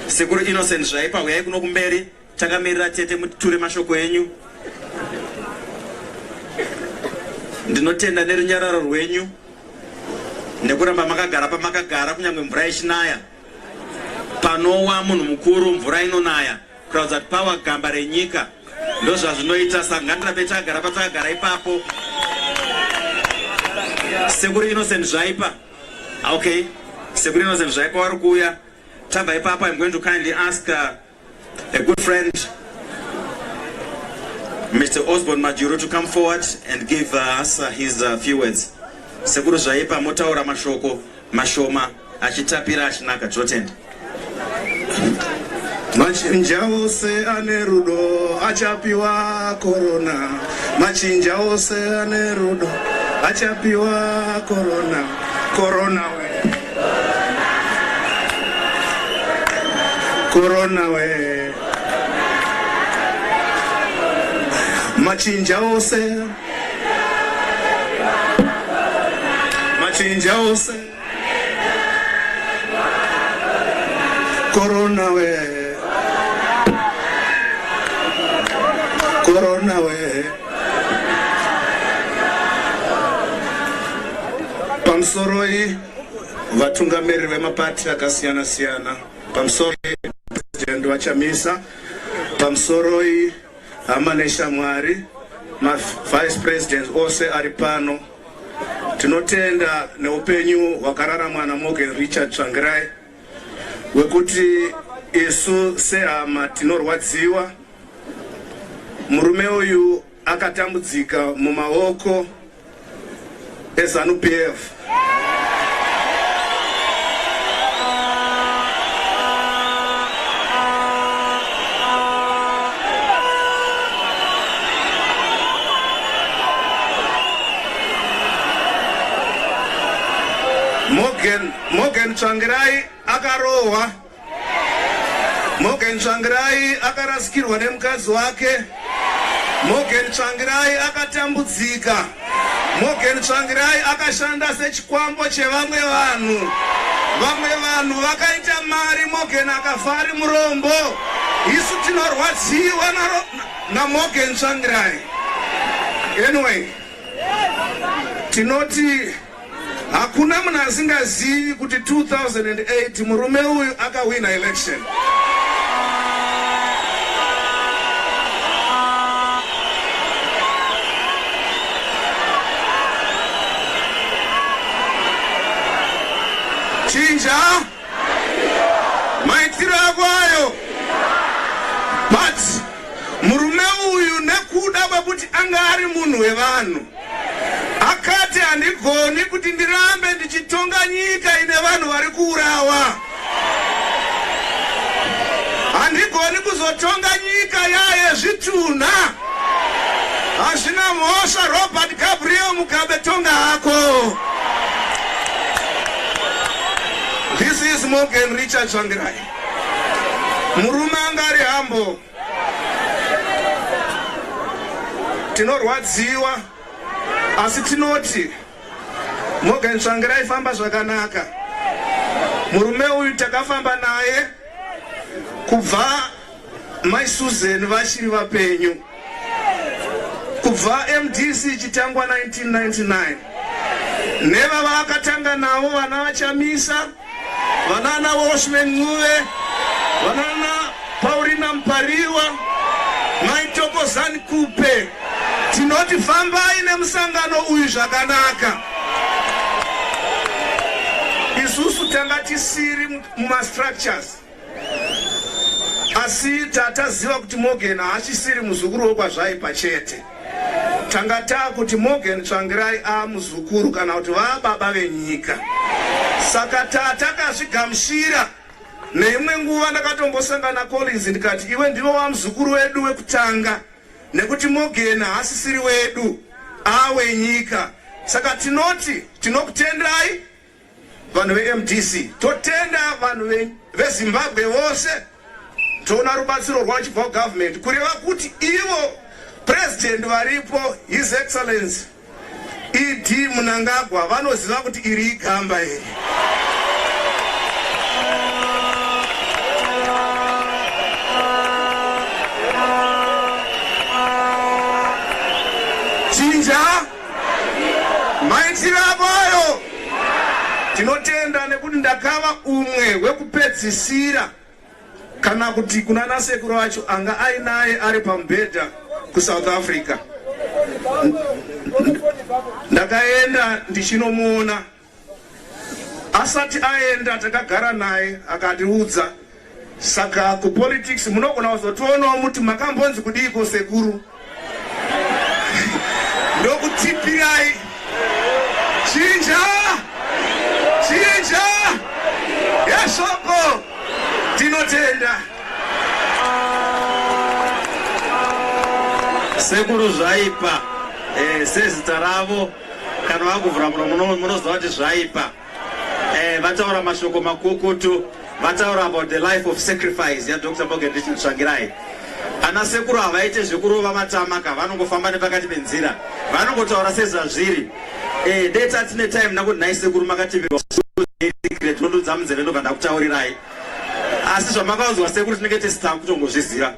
Sekuru Innocent Zvaipa, huyai kuno kumberi, takamirira tete muture mashoko enyu. Ndinotenda nerunyararo rwenyu nekuramba makagara pamakagara kunyange mvura ichinaya. Panowa munhu mukuru mvura inonaya, kuratidza kuti pawa gamba renyika. Ndozvazvinoita, saka ngatirambe takagara patakagara ipapo. Sekuru Innocent Zvaipa. Okay, Sekuru Innocent Zvaipa vari kuuya. Tabva ipapo, I'm going to kindly ask a good friend, Mr. Osborne Majuru, to come forward and give us his few words. Sekuru Zvaipa, motaura mashoko mashoma achitapira achinaka. Tinotenda. Machinja ose ane rudo achapiwa korona. Machinja ose ane rudo achapiwa korona. Korona we. Korona we. Machinja ose. Machinja ose. Corona we. Corona we. Pamusoroi vatungamiriri vemapati akasiyana siyana, pamusoroi President vaChamisa, pamusoroi hama neshamwari, mavice presidents ose ari pano. Tinotenda neupenyu hwakararamwa naMorgan Richard Tsvangirai, wekuti isu sehama tinorwadziwa. Murume uyu akatambudzika mumaoko eZANU-PF. Morgan Tsvangirai akarohwa. Morgan Tsvangirai akarasikirwa nemukadzi wake. Morgan Tsvangirai akatambudzika. Morgan Tsvangirai akashanda sechikwambo chevamwe vanhu. Vamwe vanhu vakaita mari, Morgan akafa ari murombo. Isu tinorwadziwa naMorgan Tsvangirai. Anyway, tinoti hakuna munhu asingazivi kuti 2008 murume uyu akawina election. Chinja maitiro ako ayo. But murume uyu nekuda kwekuti anga ari munhu wevanhu, akati handigoni kuti ndirambe ndichitonga nyika ine vanhu vari kuurawa. Handigoni kuzotonga nyika yaye zvitunha. Hazvina mhosva, Robert Gabriel Mugabe, tonga hako. This is Morgan Richard Tsvangirai. Murume anga ari humble. Tinorwadziwa, asi tinoti Morgan Tsvangirai famba zvakanaka. Murume uyu takafamba naye kubva Mai Susan vachiri vapenyu, kubva MDC ichitangwa 1999, neva vaakatanga navo vana vaChamisa, vanana Welshman Ncube, vanana Paurina Mpariwa, Mai Thokozani Khupe. Tinoti fambai nemusangano uyu zvakanaka. Isusu tanga tisiri mumastructures, asi tataziva kuti Morgan haachisiri muzukuru wekwaZvaipa chete. Tanga taakuti Morgan Tsvangirai aamuzukuru kana kuti vaababa venyika. Saka tatakazvigamushira. Neimwe nguva ndakatombosangana Collins ndikati iwe ndiwe wamuzukuru wedu wekutanga, nekuti Morgan haasisiri wedu, aawenyika. Saka tinoti tinokutendai vanhu veMDC, totenda vanhu veZimbabwe vose. Toona rubatsiro rwachibva kugovernment, kureva kuti ivo president varipo, His Excellency ED Mnangagwa, vanoziva kuti iri igamba iri. ndakava umwe wekupedzisira kana kuti kuna nasekuru vacho anga ainaye ari pamubhedha kuSouth Africa. Ndakaenda ndichinomuona asati aenda, takagara naye akatiudza. Saka kupolitics munogona kuzotionawo muti makambonzi kudiiko sekuru, ndokutipirai chinja chinja yeshoko. Tinotenda. Sekuru Zvaipa, sezita ravo, kana vakuvhura muromo munoziva kuti zvaipa. Vataura mashoko makukutu, vataura about the life of sacrifice yaDr Morgan Richard Tsvangirai. Ana sekuru havaite zvekurova matama ka, vanongofamba nepakati penzira, vanongotaura sezvazviri. Deta tine time nakuti nhai sekuru, makativirwa secret, ndodudza munzeve, ndobva ndakutaurirai. Asi zvamakaudzwa sekuru tinenge tisi takutongozviziva.